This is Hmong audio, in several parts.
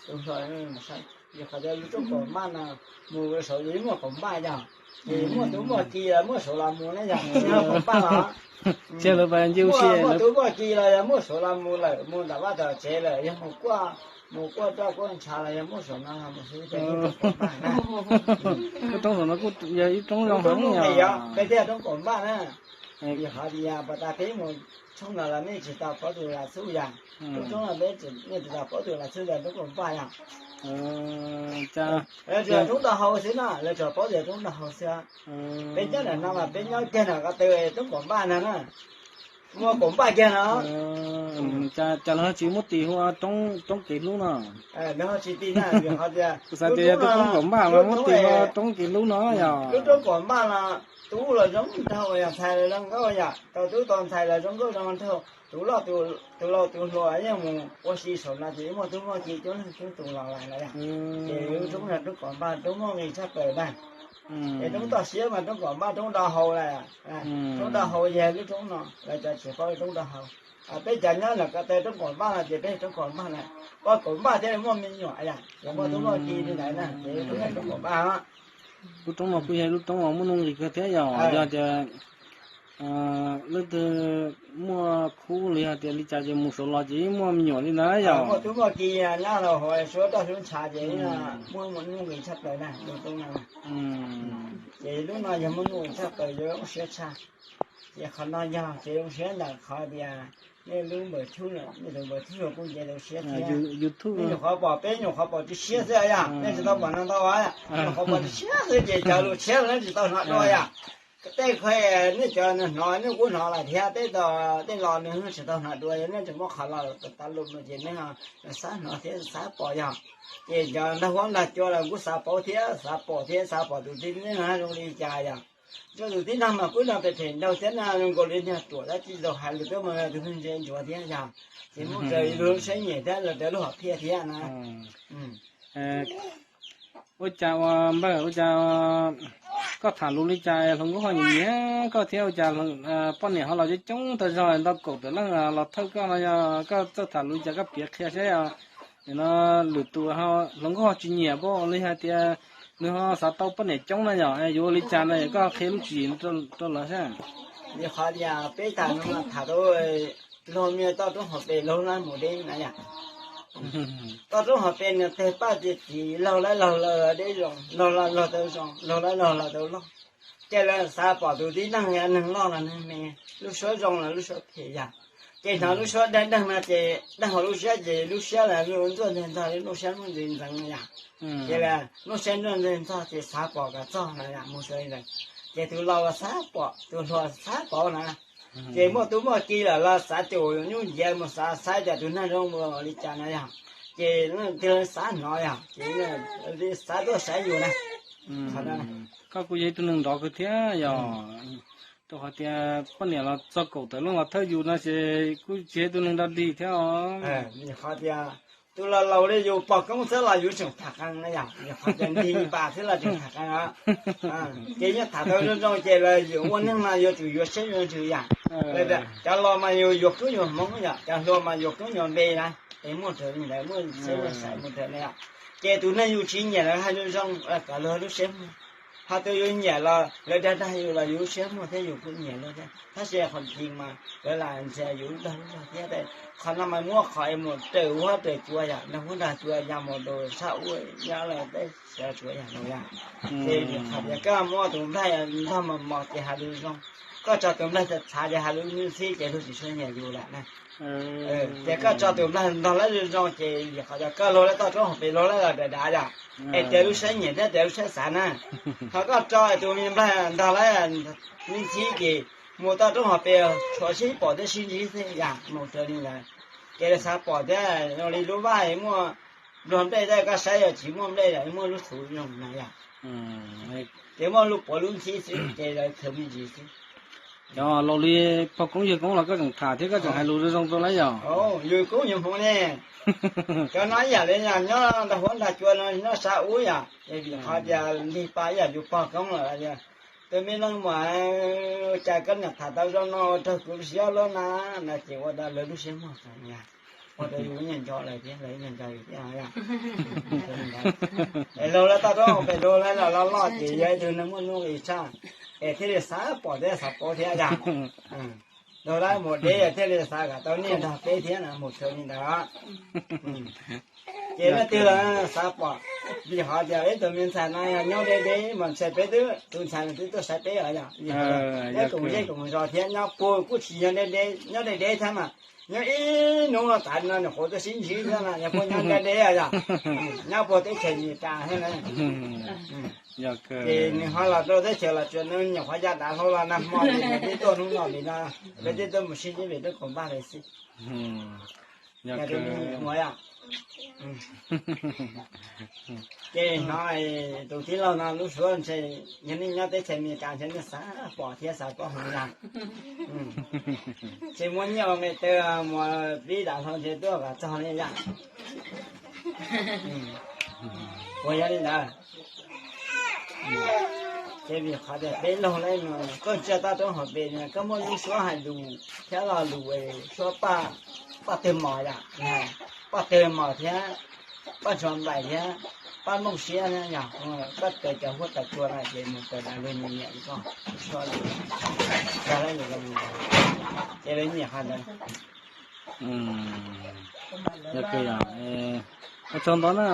tus hluas, qhov tias lub roob kaum npaj no mus saud yeej muaj kaum npaj yog, ces muaj tub muaj ki los muaj saud los mus na yog, yog kaum npaj los. Tsis lawv pas nce ua si muaj lawv tub muaj ki los yog muaj saud los mus lawm, mus nram vaj tom tsev lawm, yog mus kuaj, mus kuaj roj kuaj ntsha los yog muaj saum no los mus xwb ces yeej roob kaum npaj na. Lub roob saum no kuj yog ib roob zoo heev yog, peb thiaj roob kaum npaj na. Vim qhov tias pas tas peb mus tshoob no los nej tsis tau paub tus lam xub yog, lub roob no peb nej tsis tau paub tus lam xub yog roob kaum npaj yog. Lawv tsuas roob nrau hau xwb na, lawv tsuas paub tias roob nrau hau xwb. Peb nyob ntawm no mas peb nyob kiag nram ko taw roob kaum npaj no na, muaj kaum npaj kiag no. Cas lawv ho tsis muab tis hu ua roob kev hlub no? Lawv ho tsis tis na, vim qhov tias kuv xav tias yog roob kaum npaj mas muab tis hu ua roob kev hlub no yog. Lub roob kaum npaj no tub los zoo nraug yog ntxhais los zoo nkauj yom, tau tub tau ntxhais los zoo nkauj zoo nraug, tus loj tus laus tus hluas yeej mus ua si saum no ces muaj tub muaj ki coob leej coob tus los lawm na yom. Ces lub roob no roob kaum npaj roob muaj nqis tshaj plaws na. Es roob toj siab mas roob kaum npaj roob nrau hau lawm. Roob nrau hau yog lub roob no, lawv cov tsis paub roob nrau hau. Peb cov nyob nram ko taw roob kaum npaj no ces peb roob kaum npaj na, poj kaum npaj thiaj li muaj me nyuam yom, ces muaj tub muaj ki li ntawd na ces roob no roob kaum npaj. Lub roob no kuj yog lub roob uas muaj nuj nqis kawg thiab yog, yog tias leej twg muaj khub los yog tias li cas ces mus saud los ces yeej muaj me nyuam li ntawd yog. Muaj tub muaj ki nyob rau hauv suab roj suab ntsha ces muaj nuj nqis tshaj plaws na lub roob no. Ces lub no yog muaj nuj nqis tshaj plaws yuav zoo siab tshaj. Ces qhov no yog kev zoo siab ntawm qhov tias nej lub npawb thub, nej tus npawb thub kuj nce zoo siab thiab. YouTube nej nyuam qhuav pom, peb nyuam qhuav pom tib siab xwb yom, nej tsis tau pom no ntau, nyuam qhuav pom tib siab xwb ces cov lus tshiab los nej tsis tau hnov dua yom. Tej qhov nej cov hnov nej kuj hnov lawm thiab, tej tos tej los nws tsis tau hnov dua, yog nej tseem muab qhov los tas lus no ces nej xav hnov thiab xav pom yog. Ces cov nrog huab nrog cua los kuj xav paub thiab xav pom thiab xav pom tus tib neeg no zoo li cas yom. Tus tib neeg mas kuj no pem phem nraug thiab no zoo nkaus li niag ruam dab tsi tau hais lus tuaj mus tus neeg ntse ntsuav thiab yog. Ces muaj raws li lub siab nyiam thiab los raws lub hom phiaj thiab na. Ua cas ua npawg, ua cas koj tham lus li cas hluas nkauj ho nyiam nyiam koj thiab, ua cas poj niam ho los coob coob tag zog ntau kaum tawm leej los thawj koj no, yog koj txawj tham lus li cas koj piav qhia saib. Nim no lwm tus hluas nkauj ho tsis nyiam pob los yog hais tias nws ho xav tau poj niam coob na yom, yuav ua li cas no yog koj qhia lub tswv yim rau lawv saib. Vim qhov tias peb tham no tham tau luag me toj roob hauv pes laug lab mus deb na yom. Toj roob hauv pes nws teg paj tias txiv laug lab laug laug deb zoo, laug lab laug tau zoo, laug lab laug laug tau loj. Ces lawv xav pom tus tib neeg, yog neeg loj los neeg me, lub suab zoo los lub suab phem yog. Ces hnov lub suab dawb dawg no ces dawg hauv lub siab ces lub siab los ntxuaj ntxuag ntxog li lub siab muaj ntxwv ntxeev yom. Ces lub siab ntxuaj ntxog ntxog ces xav pom kom txog na yom, mus sawv li ntawd. Ces tus laus los xav pom, tus hluas xav pom na. Ces muaj tub muaj ki lawm los xav caum nyuj ntiav mus xav saib tias tus neeg zoo mus li cas na yog. Ces leej twg xav hnov yog ces xav tuaj saib yus na. Koj kuj yog ib tug neeg nrov kawg thiab yog, rau qhov tias poj niam los txog kaum tawm leej los thawj yus no ces kuj tsis yog ib tug neeg dog dig thiab os. Qhov tias tus laus laus li yus pog koob xwb los yus tseem tham qee na yom, qhov tias ntig li pas xwb los tseem tham qee os. Ces yeej tham tau zoo zoo ces lawv yuav ua neeg mas yuav tsum yuav siab yuav ntsws yom. Cov laus mas yus yuav koob yuav hmoov yom, cov hluas mas yuav koob yuav npe na. Es muaj raws li ntawd, muaj siab muaj xav mus raws li yom. Ces tus neeg yus tsis nyiam lawv hais zoo zoo kom luag lub siab muag, ho tus yus nyiam los lawv dag dag yus los yus lub siab muag thiab yus kuj nyiam luag thiab. Tab sis qhov tseeb mas lawv lam ntxias yus lub dag lub zog thiab. Qhov no mas muab qhov es mus raws huab raws cua yom, nrog huab nrog cua ya mus rau sab ub nyob lawm peb sawv tsuav yam no yom. Ces qhov tias koj muab tus nplaig nrog mos mos ces hais lus zoo, koj tso tus nplaig txhav txhav ces hais lus ntxhib ces luag tsis tshua nyiam yus lawm na. Ces koj tso tus nplaig ntog lawv zoo zoo ces qhov tias koj luag lawv toj roob hauv pes luag lawv los dav dav yom, es tias lub siab nyiam thiab tias lub siab xav na. Ho koj tso tus me nplaig ntog lawv ntxhib ces mus toj roob hauv pes tshuav sib pom thiab sib ntsib xwb yom, mus raws li ntawd. Ces lawv xav pom thiab zoo li lub vaj muaj npluag nplej thiab koj saib yog tsis muaj nplej los muaj lub txhuv zoo na yom. Ces muaj lub puav lub ntxhib xwb ces lawv khaws me ntsis xwb. Cov laus li pog koob yawg koob los koj tseem tham thiab koj tseem hais lus zoo zoo rau lawv yom. Yus koob yus hmoov ne. Cov no ib yam li yog nyob nrog huab nrog cua no nyob sab ub yom, es vim qhov tias ntig pa ib yam yus pog koob lawm tias, tus me leej muam, cas koj niam tham tau zoo no raug kuv siab lub na, no ces ua rau lawv lub siab muag tag. Ua rau yus ib nyuag nco lawv thiab, lawv ib nyuag nco yus thiab. Es laug lawv tau rau pem rau lawv los loj loj ces yog ib tug neeg muaj nuj nqis tshaj, es thiaj li xav pom thiab xav paub thiab yom. Laug lawv mus deb thiaj li xav kom tau niaj nrog peb thiab no mus txhua li ntawd. Ces leej twg los xav pom, vim qhov tias ib tug me ntxhais no yog nyob deb deb mas ntshe peb twb, tus ntxhais no twb tuaj saib peb os yom. Vim qhov tias nyob koom zej koom zos thiab nyob puag kuj tsis yog deb deb, nyob deb deb thiab mas nyob ib hnub no tas no nyuam qhuav tuaj sib ntsib thiab no yog puag nyob deb deb os yom. Nyob puag teb chaws Amelikas thiab na. Ces nws ho los rau teb chaws los tsuas nws nyuam qhuav ya dav hlau los nag hmo ces nws twb tuaj hnub no li no, peb twb tuaj mus sib ntsib pem lub koom npaj li xwb. Yog tus me nyuam ua yom. Ces hnov tus tij laug no lub suab ntshe yog nej nyob teb chaws Amelikas ntshe nej xav pom thiab xav paub heev yom. Ces muaj nyiaj ua nqe taw mus pib dav hlau ntshe tuaj kom txog li yom. Puas yog li ntawd? Ces vim qhov tias peb laug lawm no koj ntsia toj roob hauv pes no koj muaj lub suab hais lus thiab lo lus suab paj, paj tawg mos yom, paj tawg mos thiab paj ntsuag nplaim thiab paj mooj siab thiab yog koj taws cov huab taws cua no ces mus taws dav luag nyiam nyiam li koj suab li. Ces lawv nyiam qhov ntawd. Yog kawg yom, ua tsaug ntau na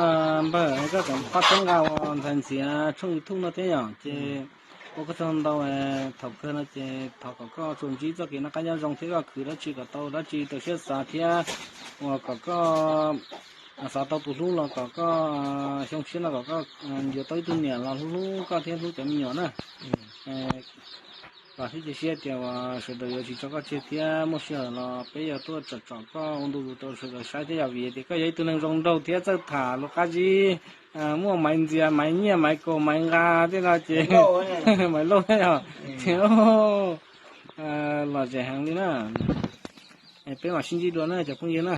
npawg, koj tseem pab txhawb nqa ua ntxhais ntxiav tshooj YouTube no thiab yom, ces ua koj tsaug ntau. Thaum kawg no ces thov kom koj tsuas ntsib txoj kev noj qab nyob zoo thiab koj khwv dab tsi kom tau dab tsi tau siab xav thiab uas kom koj xav tau tus hlub los kom koj xyoo tshiab no kom koj yuav tau ib tug niam los hlub hlub koj thiab hlub cov me nyuam na. Vam thiab cia siab tias uas sawv daws yuav tsis tso koj tseg thiab muaj sij hawm los peb yuav tuaj tsom tsom koj ua ntu zus rau sawv daws saib thiab yom, vim tias koj yog ib tug neeg zoo nraug thiab txawj tham lus qab zib, muaj maiv ntxias maiv nyiaj maiv kaus maiv nqa tej no ces maiv lauj thiab yom. Ces lom zem heev li na. Peb mam sib ntsib dua na cov phooj ywg na.